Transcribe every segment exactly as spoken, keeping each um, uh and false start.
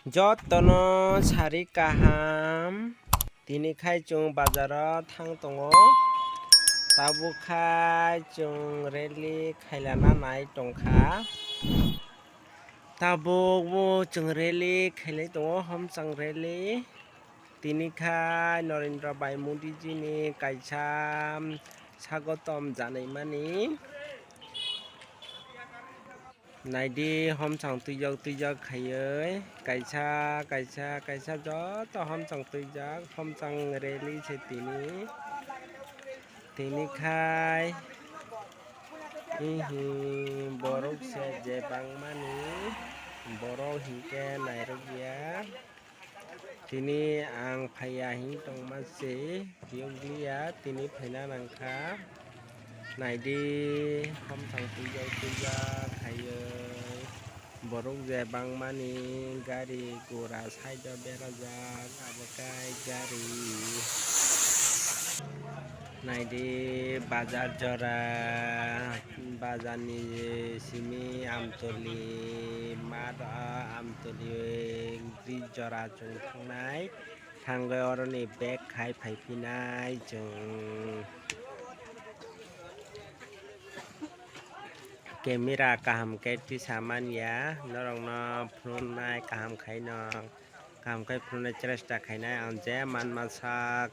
Jotono sari kaham. Tini khai chwng bazaro thang tongo. Tabuk khai chwng rally khailana nai tongkha. Tabuk bo chwng rally khailai tongo, Homchang rally. Tini khai Narendra Bhai Modi ji ni kaisa sagotom janaimani. Naidi, Homchang twijak twijak khaiwi kaisa, kaisa, kaisa joto Homchang twijak, Homchang rally se tini. Tini khai, hihi, borok se je bangmani, borok hinkhe nairokya. Tini ang phaiya hing tongma se phiyok liya, tini phaina nangkha. Naidi, Homchang twijak twijak khaiwi borok je bangmani gari gura side o berajak, abo kai gari. Naidi, bazar jora, bazar ni simi Amtoli mat, ah, Amtoli bridge jora chwng thangnai, thangwi oroni bag khai phaiphinai chwng. Camera kaham khe tisa manya, norokno phunuknai kaham khaino, kaham khai phunuknai chesta khainai ang je manma sak.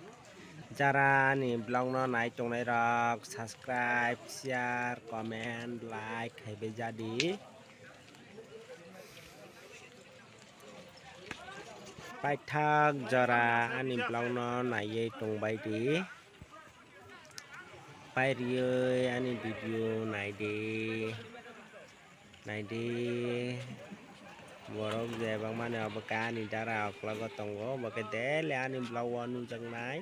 Jara ani vlog no nai tongnai rok subscribe, share, comment, like khaibai jadi. Paithak jora ani vlog no naiwi tongbai di. Pairiwi ani video naidi. Naidi. Borok je bangmani obo khe ani dara uklogo tongo, obo khe daily ani vlog o nukjaknai.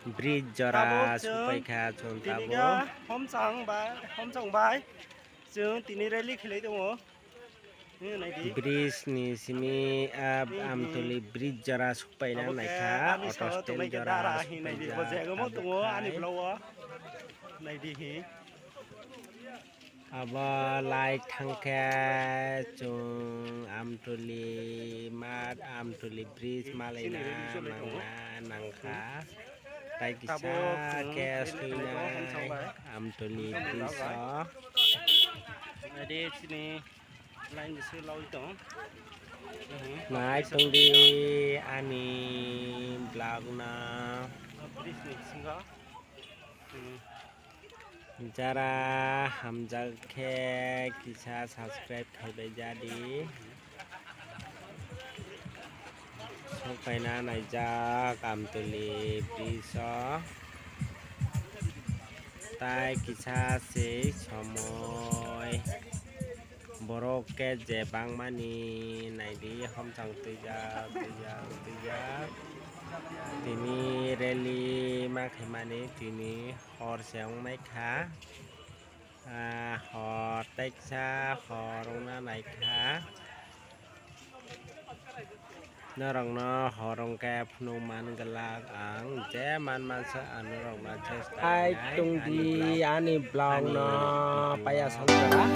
Bridge jora tabuk chwng supai kha chwng tini tabuk. Kha Homchang bai, Homchang bai chwng tini rally khlai tongo. Nini naidi. Bridge ni simi, ah, Amtoli bridge jora supai na naikha, ani auto stand jora supai jak tabuk khai. Naidi hi. Abo lai thangkhe chwng Amtoli mat, Amtoli bridge malaina mangna nangkha. Tai kisa khe swinai Amtoli bridge o. Nai tongdi ani vlog no. Jara hamjak khe kisa subscribe khaibai jadi. Sokaina naijak Amtoli bridge o. Tai kisa se somoi. Borok khe je bangmani naidi Homchang twijak, twijak, twijak. Tini rally ma khaimani tini hor se wngnaikha. Ah, hor teksa hor wngna naikha. Norokno hor wngkhe phunuk man glak ang je man mansa ang norokno chesta khainai. Hai tongdi ani vlog no paiya sanjora.